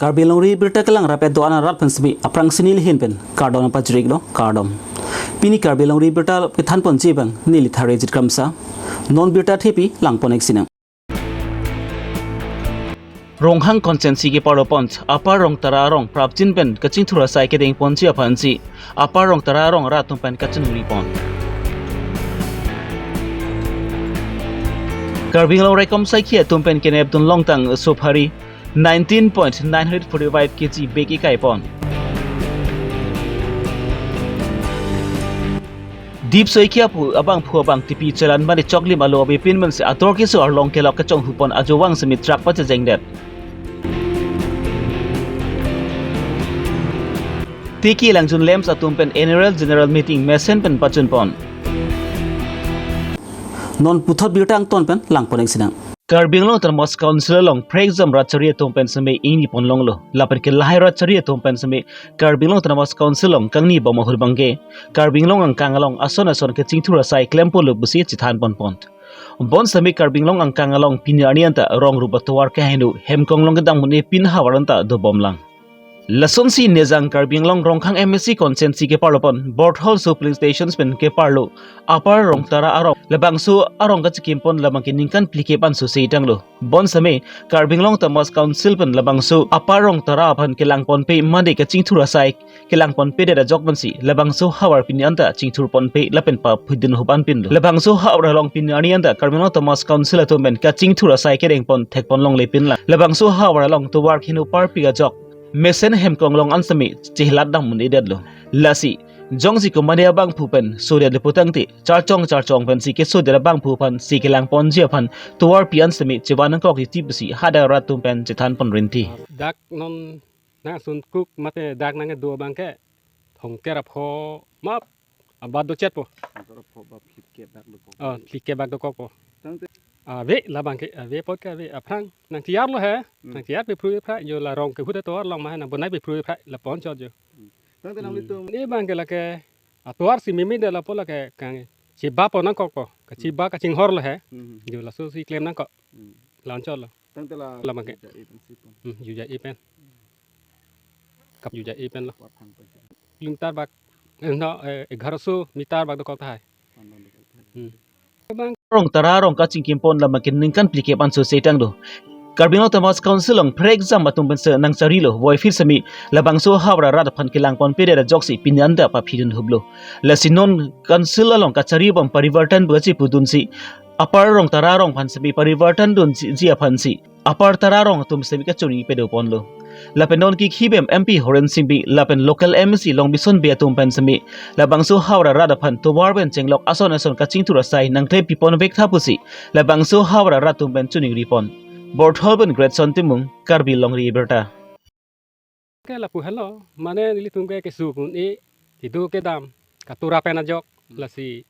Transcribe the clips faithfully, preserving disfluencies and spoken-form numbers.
Karbi Longri Abirta kelang rapet do-an arat pen semi aphrang si neli ahin pen kardom pajirlo, kardom. Pini Karbi Longri Abirta kethan ponji abang neli Tharejit Kramsa. Non birta thepi lang pon-ik sinang. Ronghang constituency keparlo pon Upper Rongtara arong prapjin pen kachingthur asai kedeng ponji aphansi Upper Rongtara arong arat atum pen kachiningri pon. Karbi Anglong raikom saikhi atum pen kenep dun longtang suphari nineteen point nine hundred forty-five K G bek ikai pon. Dip soikhi aphu abangphu abang tipi chelan mane choklim alo abipin mensi ator keso arlong kelok kachonghu pon ajovang semi truck pachejengdet. Tiki Langjun Lamps atum pen annual general meeting mesen pen pachun pon. Non puthot birta angton pen lang pon-ik sinang. Karbi Anglong Autonomous Council along prekjam rat chari atum pen semi ingni pon longlo. Lapen ke lahai rat chari atum pen semi Karbi Anglong Autonomous Council along kangni bom ahut abangke Karbi Anglong angkang along ason ason kachingthur asai klem ponlo pusi chethan pon pon. Bonsemi Karbi Anglong angkang along pini arni anta rong rup atovar kehingno hem konglong kedam un-e pin havar anta dobom lang. Lasonsi nejang Karbi Anglong Ronghang M A C constituency keparlo pon Borthol Sub Police Stations pen keparlo Upper Rongtara arong labangso arong kachikim pon labang ke ningkan phlikep an so setanglo. Bonsemi Karbi Anglong Autonomous Council pen labangso Upper Rongtara aphan kelang ponpe mane kachingthur asai kelang ponpedet ajok pensi labangso havar pini anta chingthur ponpe lapen paphidun huban pinlo. Labangso havar along pini arni anta Karbi Anglong Autonomous Council atum pen kachingthur asai kedeng pon thek pon longle pin lang. Labangso havar along tovar kehingno parpik ajok mesen hem konglong an semi chehelat dam un-edetlo. Lasi jongsi komane abangphu pen sodetlo putangte charchong charchong pensi kesodet abangphu aphansi kelang ponji aphan tovarpi an semi chevan nangkok iti pusi hadak rat atum pen chethan pon rinti. Dak non nangsunkuk mate dak nangkedo abangke thomkep ra pho map abat dochetpo. Thomkep ra pho ba phlikep bak dokok. Oh, phlikep bak dokokpo. Tangte ave labangke, ave apot ke ave aphrang nangchiyarlo he. Hmm. Nangchiyar pe phru phra jo la rong kehut atovar along ma he nang bonai pe phru phra la pon chot jo. Hmm. Tangte nanglitum. Hmm. Ne abangke lake atovar si mimi de lapu lake kang chiba pon nangkokpo. Kachiba kachinghorlo he. Hmm. Jo laso si klem nangkok. Hmm. La-an chotlo. Tangte la labangke. Juja e pensi pon. Hmm, juja e pen. Kap juja e penlo. Wathang pensi. Kilometer bak, eh, no, eh, egaroso meter bak dokok tahai. Pandang dokok tahai. Hmm. Rongtara arong kachingkim pon labang ke ningkan phlikep an so setanglo. Karbi Anglong Autonomous Council along prekjam atum pensi nangcharilo. Voiphit semi labangso havar arat aphan kelang ponpedet ajoksi pini anta paphidun huplo. Lasi non council along kachari bom parivartan pu kachipudunsi Upper Rongtara arong aphan semi parivartan dunji aphansi Upper Tara arong atum semi kachuri pedo ponlo. Lapen non kikhi bem M P Horen Sing Bey lapen local M A C Longbison Bey atum pen semi labangso havar arat aphan tovar pen chenglok ason ason kachingthur asai nangklempi ponvek tha pusi labangso havar arat atum pen chiningri pon. Borthol pen Greatson Timung, Karbi Longri Abirta. Ke lapu helo, mane nelitum ke kesuk un-e, kedo kedam, katura pen ajok, lasi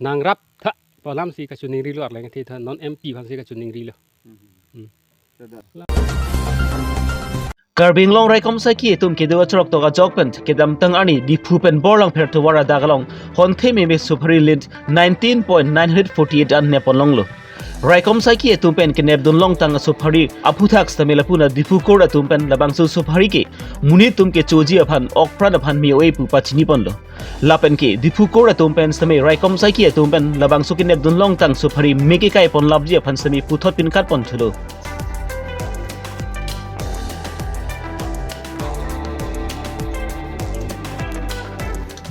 nangrap tha pu alamsi kachiningrilo arleng thi tha non M P aphansi kachiningrilo. Hmm. Karbi Anglong raikom saikhi atum kedo achorok tok ajok pen kedamtang arni Diphu pen Borlangpher tovar adak along honthe meme suphari lin nineteen point nine hundred forty-eight an nep pon longlo. Raikom saikhi atum pen kenep dun longtang suphari aphuthak sitame lapu na Diphu court atum pen labangso suphari ke monit atum kechoji aphan okpran aphan me-oi pu pachini ponlo. Lapen ke Diphu court atum pen sitame raikom saikhi atum pen labangso kenep dun longtang suphari me kekai pon lapji aphan sitame puthot pinkhat pon thulo.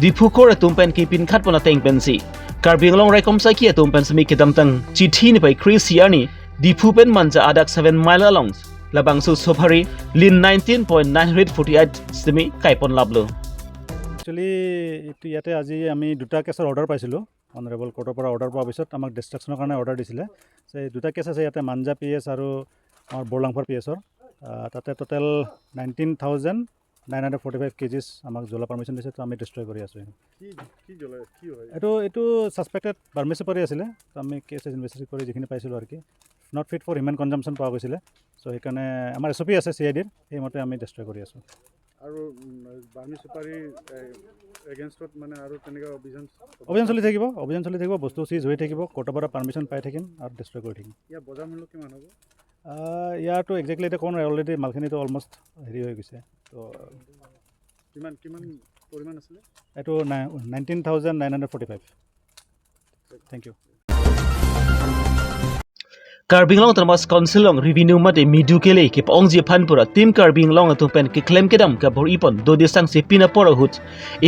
Diphu court atum pen kepinkhat pon ateng pensi Karbi Anglong raikom saikhi atum pen sitame kedamtang chithi niphai kre-isi arni Diphu pen Manja adak seven mile along labangso suphari lin nineteen point nine hundred forty-eight sitame kai pon laplo. Actually এইটো ইয়াতে আজি আমি দুটা কেছৰ অৰ্ডাৰ পাইছিলোঁ। অনাৰেবল কোৰ্টৰ পৰা অৰ্ডাৰ পোৱাৰ পিছত আমাক ডিষ্ট্ৰাকশ্যনৰ কাৰণে অৰ্ডাৰ দিছিলে। যে দুটা কেছ আছে ইয়াতে, মাঞ্জা পি এছ আৰু আমাৰ বৰলাংফাৰ পি এছৰ। আহ, তাতে total nineteen thousand nine hundred forty five kgs আমাক জ্বলা পাৰ্মিশ্যন দিছে, তো আমি ডিষ্ট্ৰয় কৰি আছোঁ। কি, কি জ্বলাই, কি হয়? এইটো, এইটো ছাছপেক্টেড বাৰ্মিজ চুপাৰী আছিলে। তো আমি কেছ ইনভেষ্টিগেট কৰি যিখিনি পাইছিলোঁ আৰু কি, নট ফিট ফৰ হিউমেন কনজাম্পশ্যন পোৱা গৈছিলে। চ' সেইকাৰণে আমাৰ এছ অ' পি আছে চি আই ডিৰ, সেইমতে আমি ডিষ্ট্ৰয় কৰি আছোঁ। আৰু, উম, বাৰ্মিজ চুপাৰী, এ, এগেইনষ্টত মানে আৰু তেনেকুৱা অভিযান? অভিযান চলি থাকিব, অভিযান চলি থাকিব, বস্তু চিজ হৈ থাকিব, কোৰ্টৰ পৰা পাৰ্মিশ্যন পাই থাকিম আৰু ডিষ্ট্ৰয় কৰি থাকিম। ইয়াৰ বজাৰ মূল্য কিমান হ'ব? আহ, ইয়াৰতো একজেক্টলি এতিয়া ক'ব নোৱাৰে, অলৰেডি মালখিনিতো অলমষ্ট হেৰি হৈ গৈছে। তো কিমান, কিমান পৰিমাণ আছিলে? এইটো nineteen thousand nine hundred forty five. Thank you. Karbi Anglong Autonomous Council along revenue mate midu kele kepongji aphan pura Team Karbi Anglong atum pen keklem kedam kabor-i pon dode sangse pin apor ahut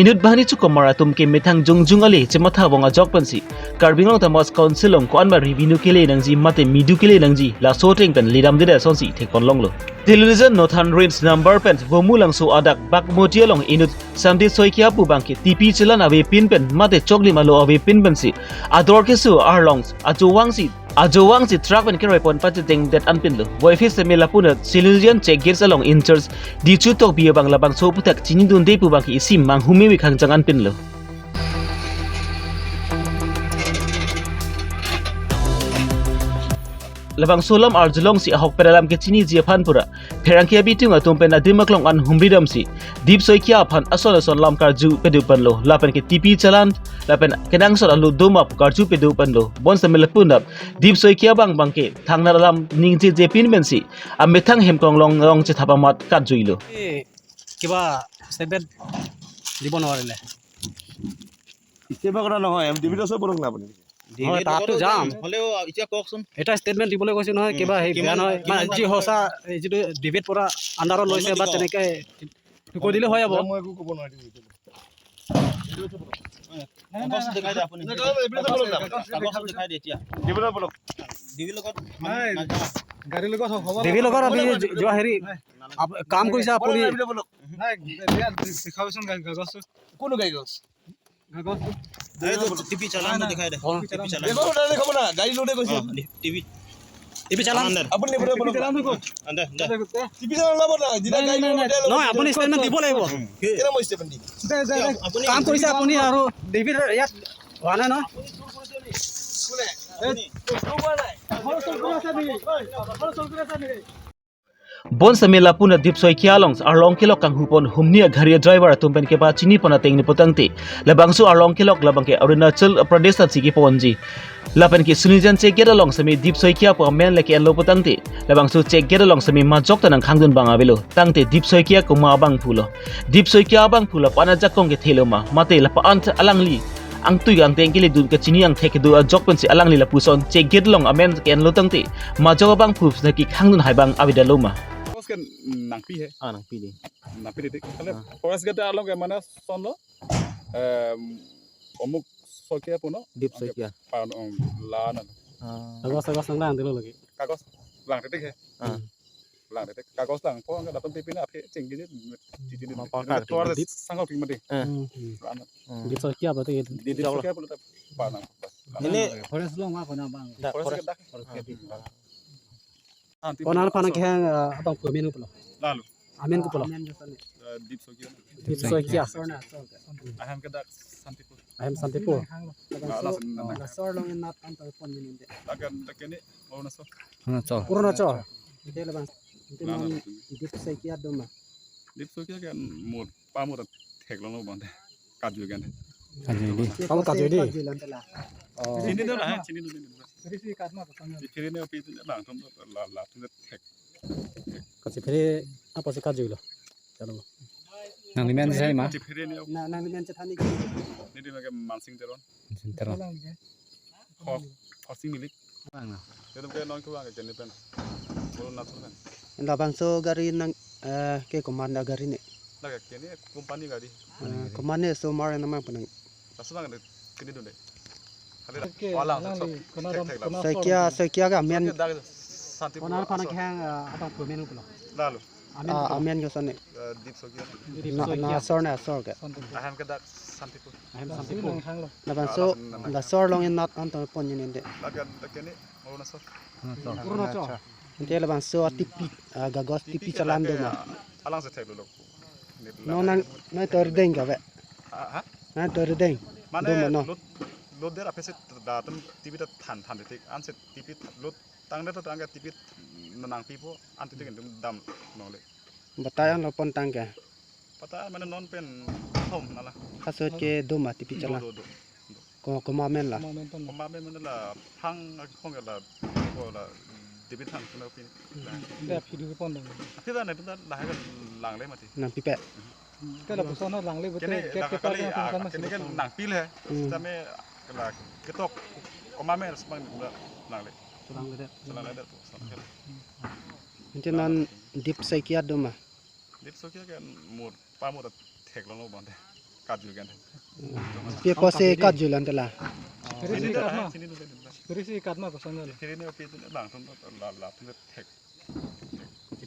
inut banghini chukomar atum ke methang jongjung ale chematha bong ajok pensi Karbi Anglong Autonomous Council along ko-an ba revenue kele nangji mate midu kele nangji laso ateng pen lidam dede asonsi thekpon longlo. Silunrijan Northern Range number pen Bhomulangso adak Bagmoti along inut Samdip Saikia pu abangke T P chelan avepin pen mate choklim alo avepin pensi ador keso arlong ajovangsi ajovangsi truck pen keroipon pachedengdet anpinlo. Voiphit seme lapunat Silunrijan check gates along in-charge Dichu Tokbi abang labangso aputhak chinidunde pu abangke isim manghume wekhang jang anpinlo. Labangso alam arjulongsi ahokpet alam kechiniji aphan pura pherangke abitung atum pen adim aklong an humridamsi Dip Saikia aphan ason ason lam karju pedu ponlo, lapen ke T P chelan lapen kenangsot alu doma pu karju pedu ponlo. Bonsitame lapunat Dip Saikia abang abangke thangnat alam ningjeje pin pensi amethang hem konglong long chethap amat karjuilo. এই কিবা ষ্টেটমেণ্ট দিব নোৱাৰিলে? ষ্টেটমেণ্ট কথা নহয়, আমি ডেভিড আছে বলক না আপুনি। হয়, তাতো যাম। হ'লেও এতিয়া কওকচোন। এটা ষ্টেটমেণ্ট দিবলৈ কৈছে নহয়, উম, কিবা সেই বেয়া কিমান, নহয়, মানে কিমান যি মানুহ সঁচা, এই যিটো ডেভিড পৰা আণ্ডাৰত লৈছে বা কিমান দিব? তেনেকে কৈ দিলে হৈ যাব। মই একো ক'ব নোৱাৰিম এতিয়া। কাগজ দেখাই দে আপুনি। নাই, কাগজ, এইবিলাক বলক না। কাগজ দেখাই দে এতিয়া। ডেভিড বলক। ডেভিড লগত নাই, গাড়ীৰ লগত হ'ব। ডেভিড লগত আমি যোৱা হেৰি, আপ-, কাম কৰিছে আপুনি। নাই, এইবিলাক বলক। নাই, এতিয়া দেখাবচোন গা-, কাগজটো। কোনটো কাগজ? কাগজ। এই তো টিভি চালান নাই, নাই। দেখাই দে। অ। টিভি চালান। দেখুৱাব না, দেখুৱাব না, গাড়ী লোডে গৈছে। অ, টিভি। টিভি চালান। আনন্দৰ। আপুনি নিবলৈ টিভি বলক। চালান দেখুৱাওক। আন দে, দে। টিভি চালান ওলাব না, যেতিয়া নাই, গাড়ী নাই, লোডে নাই। ওলাব, নহয়, আপুনি ষ্টেটমেণ্ট দিব লাগিব। কিয়? কেনে মই ষ্টেটমেণ্ট দিম? দে, দে, দে। আপুনি কাম কৰিছে আপুনি আৰু ডেভিড ইয়াত হোৱা নাই ন? কোনে? এই, ঘৰ চুৰ কৰি আছে নেকি? ঘৰ চুৰ কৰি আছে নেকি? Bonsitame lapunat Dip Saikia along arlong kelok kanghupon humni agari driver atum pen kepachinipon ateng ni putangte, labangso arlong kelok labangke Arunachal Pradesh atsi keponji. Lapen ke Silunrijan check gate along sitame Dip Saikia pu amen le ke-enlo putangte, labangso check gate along sitame majok ta nangkhangdun bang avelo. Tangte Dip Saikia komat abangphulo. Dip Saikia abangphu lapu-an ajakong kethelo ma, mate lapu-an alangli angtui angteng keledun kachini angthek kedo ajok pensi alangli lapuson check gate along amen ke-enlo tangte majok abangphu nangkekhangdun hai bang avedetlo ma. Forest ke nangpi hai. Ah, nangpi dei. Nangpi dei. Kali ah. Forest gate along ke mane sonlo. Em, omuk Saikia puno. Dip Saikia. Pan, um, lana. Ah. Kagus, kagus nang lang dulu lagi. Kagus lang titik hai. Ah. Lang titik. Kagus lang. Po ang dapat pipin apke cinggi ni. Mau pakai. Tuar di sangkal ping mati. Eh. Hmm. Lang. Hmm. Dip Saikia berarti gitu. Di, di Saikia puno panang. Ini forest along ma kona bang. Forest forest. Forest. Kona aphan kehang, eh, abangphu amen kopulo. Lalu. Amen kopulo. Amen kopulo. Eh, Dip Saikia. Dip Saikia. Sorna, sorna. Ahem ke dak Santipur. Ahem Santipur. Alas, alas, alas. Lasor along inut antar pon ini dei. Lakan, lakan ini Arunachal. Arunachal. Arunachal. Ite labang. Ite lalu, non betul. Dip Saikia doma. Dip Saikia kan mur, pamur theklong lo bang dei. Kaju kan. Kaju dei. Kamu kaju dei. Kaju lantela. Oh. Sini dulu lah, sini dulu, sini dulu. Di phiri ne opi tu lang tum la la tu ne thek. Kasi phiri apa sih kaju lo? Kalau. Nangli men sai ma? Di phiri ne. Na, nangli men chethan ni. Ni di makai Mansing Teron. Mansing Teron. Khor, Khorsing Milik. Bang na. Itu ke non ke bang ke jenis pen. Bulu natur kan. Labangso gari nang, eh, ke komat agari ne? Lagi kini company gari. Eh, komat ne so mar nama penang. Langsung lang kini dulu deh. Kali lah. Oke, walang lang so, di, kena thek, dam, thek, kena lang. Saikia, Saikia ke amen. Saikia dak Santipur. Kona aphan kehang, eh, abangphu amen kopulo. Lalu. Amen. Ah, kopulo. Amen ke sone. Eh, Dip Saikia. Dip Saikia. Na, na, asor na, asor ke. Santipur. Ahem ke dak Santipur. Ahem Santipur. Santipur nang lo. Labangso, alas, alas. Lasor along inut antar pon ini dei. Lakan, lakan ini Arunachal. Arunachal. Ante labangso T P, ah, kagus T P challan doma. Alang se thek dulu. Non nang, nang tor deng ka be? Ha, ha? Nang tor deng. Mane doma non. Load, load der aphi se datum T P ta than, than titik. Ansi T P load tangdet tangka T P nangpipo, antitik dam nongle. Batai an lo pon tangka. Batai mane non pen thom nala. Kaso ke doma T P challan. Do, do, do. Ko, komat amen la? Komat amen ton. Komat amen mane la phang akhong la, ko la, Pithang suna pin. Dak video ke pon dong. Ati dah, nanti dah, dah ke langle mati. Nangpipe. Ke lapuson langle betul. Kene gate ke dak kali, pon ah, kan masih kene kan kosong. Nangpil he. Hmm. Sitame kala ketok komat me resbang langle. Selang ledet. Selang ledet tuh, selang ledet. Ante non dip sai kiat do ma? Dip so kiat kan mur, pa mur theklong lo bonte. Kajul kan. Pi apotsi kajul ante la? Phiri si ikat ma? Sini dulu, sini dulu. Phiri si ikat ma koson lo? Phiri ni api itu bang, tum la la tum thek.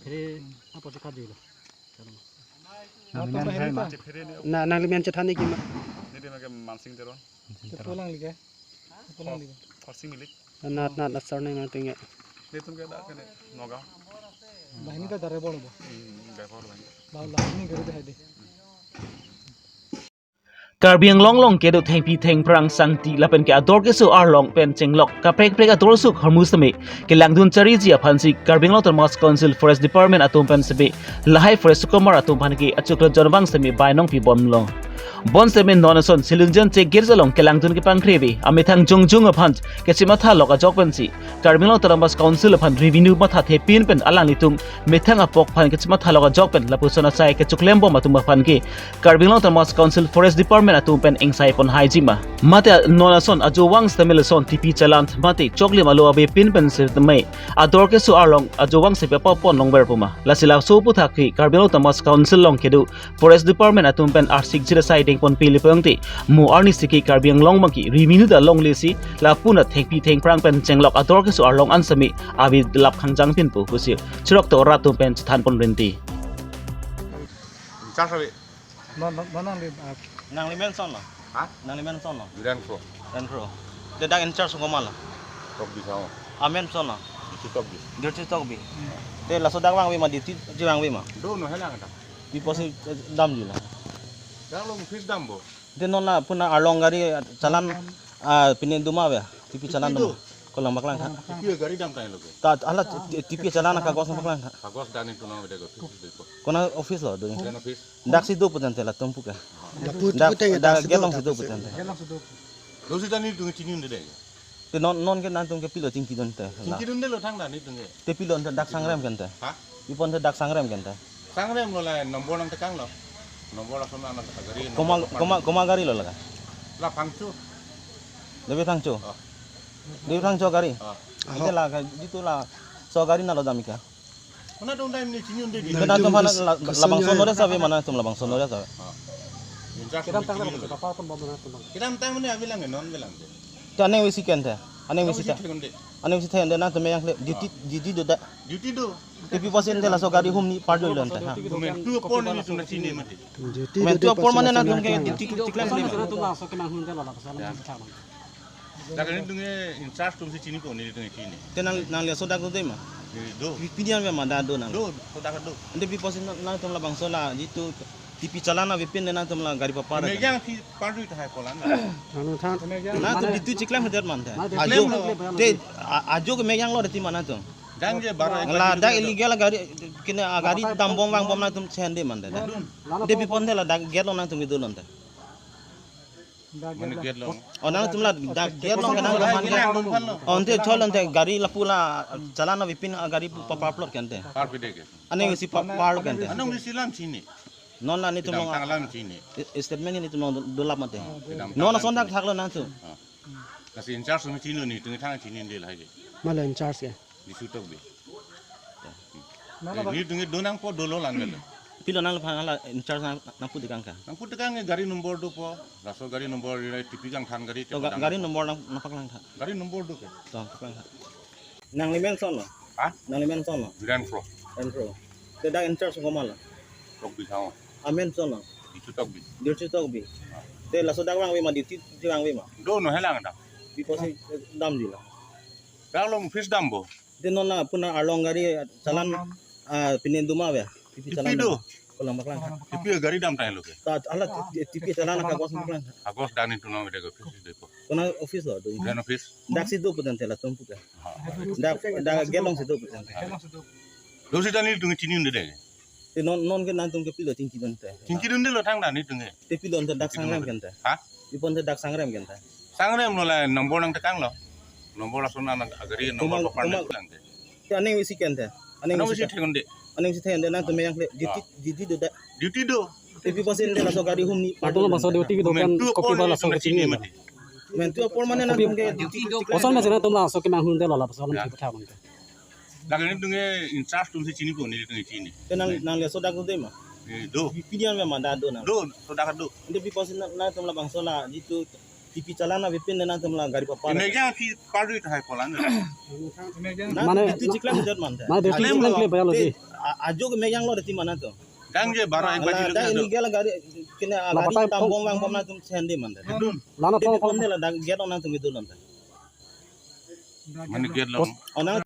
Phiri apotsi kajul lo? Nangli men chethan ni ki ma? Nangli men chethan ni ki ma? Ini dia pakai Mansing Teron. Chepu lang li ke? Chepu lang li ke? Khorsing Milik. Nat nat asar neng nang tenge. Netum ke dak kene Nagaon. Banghini ta driver lo bo? Hmm, driver lo banghini. Ba la ini gari dah dei. Karbi Anglong along kedo thengpi thengphrang sangti lapen ke ador keso arlong pen chenglok kaprek kaprek ador sok hormu seme kelangdun chariji aphansi Karbi Anglong Autonomous Council Forest Department atum pen sebe lahai forest sukomar atum aphan ke achuklo jonvang seme bai nong pibom long. Bonseme non ason Silunjan che girja along kelangdun kepangkre ave amethang jongjung aphan kechematha lok ajok pensi Karbi Anglong Autonomous Council aphan revenue matha thepin pen alanglitum methang apok aphan kechematha lok ajok pen lapuson asai kechoklem bom atum aphan ke Karbi Anglong Autonomous Council Forest Department atum pen ingsai pon haiji ma. Mate non ason ajovang sitame lason tipi chalan mate choklim alo avepin pen sitame ador keso arlong ajovang sepe pa pon longver pu ma. Lasi laso aphuthak ke Karbi Anglong Autonomous Council along kedo Forest Department atum pen arsik jira sai deng pon pili pengti mo arni siki Karbi Anglong bangki revenue ta longle si lapu na thengpi thengphrang pen chenglok ador keso arlong an seme avi lap khangjang pin pu pusi chirok to rat atum pen chethan pon rinti. Charge ave. Non non non nangli ah, Nangli men son lo? Ha? Nangli men son lo? Biran Kro. Ren Kro. Te dak in charge ko ma lo? Tokbi sao. Amen son lo? Itu Tokbi. Dirchi Tokbi. Te laso dak vangve ma, duty ji vangve ma? Do no helang ta. Pi apotsi damji lo? Dak along office dampo. Te non lapu na arlong gari chalan, ah, pine do ma ave? Tipi chalan do ma? Tipi do. Kolang paklang tha. Tipi gari dam tai lo ke. Ta hala ti-, tipi chalan kagos paklang tha. Kagos dan itu nang beda ko. Kona office lo do? Kona office. Dak si do puten te latum pu ke. Dak pu-, dak, puten dak dak si do, gelong si do puten te. Gelong si do. Lo si tani tung chini unde de. Te non, non ke nangtum ke pilo chingki dun te. Chingki dun de lo thang dan itu nge. Te pilo te dak sangrem ke ante. Ha? Pi apot te dak sangrem ke ante. Sangrem lo la number nangtekang lo. Number lason anak gari. Koma, number koma, koma gari lo la? La Phangcho. Devi Phangcho. Oh. Devi Phangcho gari. Oh. Ante la ka jitu laso gari na lo dam ke. Mana dong dai mini chini unde di. Nangtum aphan la, labangso knowledge ave ma nangtum, labangso knowledge ave. Ah. Kedamtang chini unde. Kedamtang mene abilang non bilang de. Te aning isi ke ante. Aning isi te. Aning isi te ante nangtum yang kle duty, duty do da. Duty do. Te pi apotsi ante laso gari humni parjo lo ante ha. Momentu apor ni tum chini mati. Momentu apor mane nangtum ke duty chiklem. Dak netum ke in charge atum si chinipo, netum ke chini. Te nang, nangli laso dak do de ma? Eh, do. Pi, pini an ma dak do nang? Do, laso dak do. Ante pi apotsi nang, nangtum labangso la jitu tipi chalan avepin nangtum la gari papar. Megang si parju tahai polan. Nangtum duty chiklem hedet man te. Ajo, te, a-, ajo ke megang lo deti ma nangtum? Jang je barai. La dak illegal gari, kene, ah, gari dam bom vang bom nangtum chende man te. Te pi apot te la dak gate lo nangtum kedo lo ante. Mane gate along. Oh, nangtum la dak gate along ke nangtum aphan ke. Oh, ante chol ante gari lapu la chalan avepin, ah, gari pu papar plot ke ante. Par pide ke. Aning isi pa-, par ke ante. Anong isi lam chini. Non la netum long. Kedamtang alam chini. I-, statement netum long do, dolap mate. Kedamtang alam chini. Non lason dak thaklo nangtum. Ah. Lasi in charge atum chini, netum thang chini unde lahai ke. Mala in charge ke. Disu Tokbi. Nana ba- Netum ke do nangpo, dolo lang ke. Pilo nangphan la in charge nang, nangputekang ke? Nangputekang ke gari number dopo. Laso gari number ri tipi kangthan gari. To ga-, gari number nang, nangpaklang tha. Gari number do ke. To paklang tha. Nangli men son lo? Ha? Nangli men son lo? Biran Kro. Biran Kro. Te dak in charge ko ma lo? Tokbi sao. Amen son lo? Disu Tokbi. Dirchi Tokbi. Te laso dak vangve ma, duty ji vangve ma? Do no helang ta. Pi apotsi damji lo? Dak along office dampo. Te non lapu na arlong gari chalan, ah, pine do ma ave? Tipi chalan do. Kolang paklang tha. Tipi gari dam tai lo ke. Ta hala ti-, tipi chalan kagos paklang tha. Kagos dan itu nang beda ko, office depo. Kona office lo do? Kona office. Dak si do puten te latum pu ke. Ha. Dak, dak gate along si do puten te. Lo si tani netum chini unde de. Te non, non ke nangtum ke pilo chingki dun te? Chingki dun de lo thang dan netum ke. Te pilo ante dak sangrem ke ante. Ha? Pi apot te dak sangrem ke ante. Sangrem lo la number nangtekang lo. Number lason anak gari number koma, papan koma lang te. Aning isi kente. Aning isi thek-un-e. Aning isi thek-un-e, nangtum meyang le. Duty, duty do da. Duty do. Te pi apotsi laso gari humni. Latum laso duty kedo pen kopi ba laso kachini mati. Mentu apor mane nangtum ke duty do. Koson ma sena tum laso kemang hum de lo lapuson lam si patha mangke. Lake nelitum ke in charge atum si chinipo, nelitum ke chini. Te nang, nang laso dak do de ma? Eh, do. Pi, pi dia ma da do nang. Do, so dak do. Ante pi apotsi nang, nangtum labangso la jitu T P chalana bipin nangtum la gari papar. Emejang aphi pardu tahai polan. Nang mane, duty chiklam jat manta. Mane duty chiklam kle bayal di. A-, ajo ke mejang lo deti mana to. Dang je baro ek baji. Ala, lo dang do. Ini gala gari kena la gari batai tambong lang pom nangtum sende manta. Dun. Lana tong kom de la dang get nangtum idul manta. Mane get long. Onang.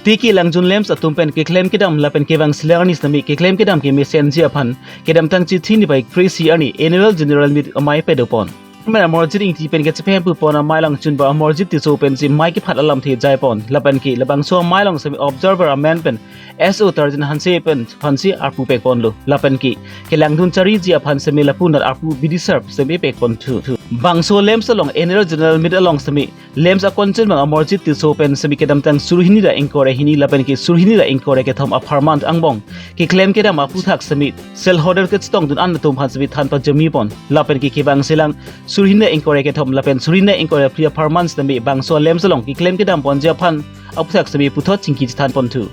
Tiki langjun LAMPS atum pen keklem kedam lapen kevang selang arni sitame keklem kedam kemesenji aphan kedamtang Chithini bai kre-isi arni Annual General Meet amei padopon. Men Amarjit Ingti pen kachephem pupon amei langchun ba Amarjit Tisso pensi mei kephat alamthe jaipon lapen ke labangso amei along sitame observer amen pen S O Tarjan Hanse pen aphansi arpu pekponlo lapen ke kelangdun chariji aphan sitame lapu nat arpu bidisar sitame pekpon thu thu. Bangso LAMPS along Annual General Meet along sitame LAMPS akonchen bang Amarjit Tisso pen sitame kedamtang suri hini ra ingkoi ra hini lapen ke suri hini ra ingkoi ra kethom apharman angbong keklem kedam aphuthak sitame sel hoder kechetongdun an atum aphan sitame than pajirmipon lapen ke kevang selang suri hini ra ingkoi ra kethom lapen suri hini ra ingkoi ra phli apharman sitame bangso LAMPS along keklem kedamponji aphan aphuthak sitame puthot chingki chethanpon thu.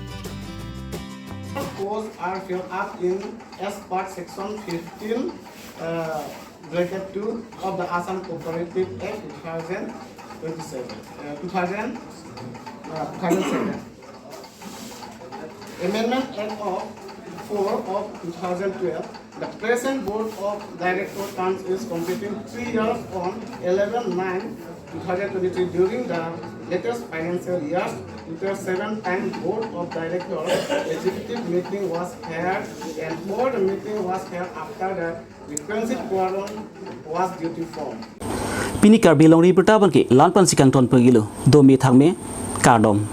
Posts are filled up in as per section fifteen, uh, bracket two of the Assam Cooperative Act two thousand twenty-seven, uh, two thousand, uh, two thousand seven. Amendment Act of four of two thousand twelve. The present Board of Director terms is completing three years on eleven nine two thousand twenty-three. During the latest financial years, total seven time Board of Director executive meeting was held, and all the meeting was held after the requisite quorum was duly formed. Pini Karbi Longri Abirta abangke la-an pensi kangton pagilo. Dome thakme, kardom.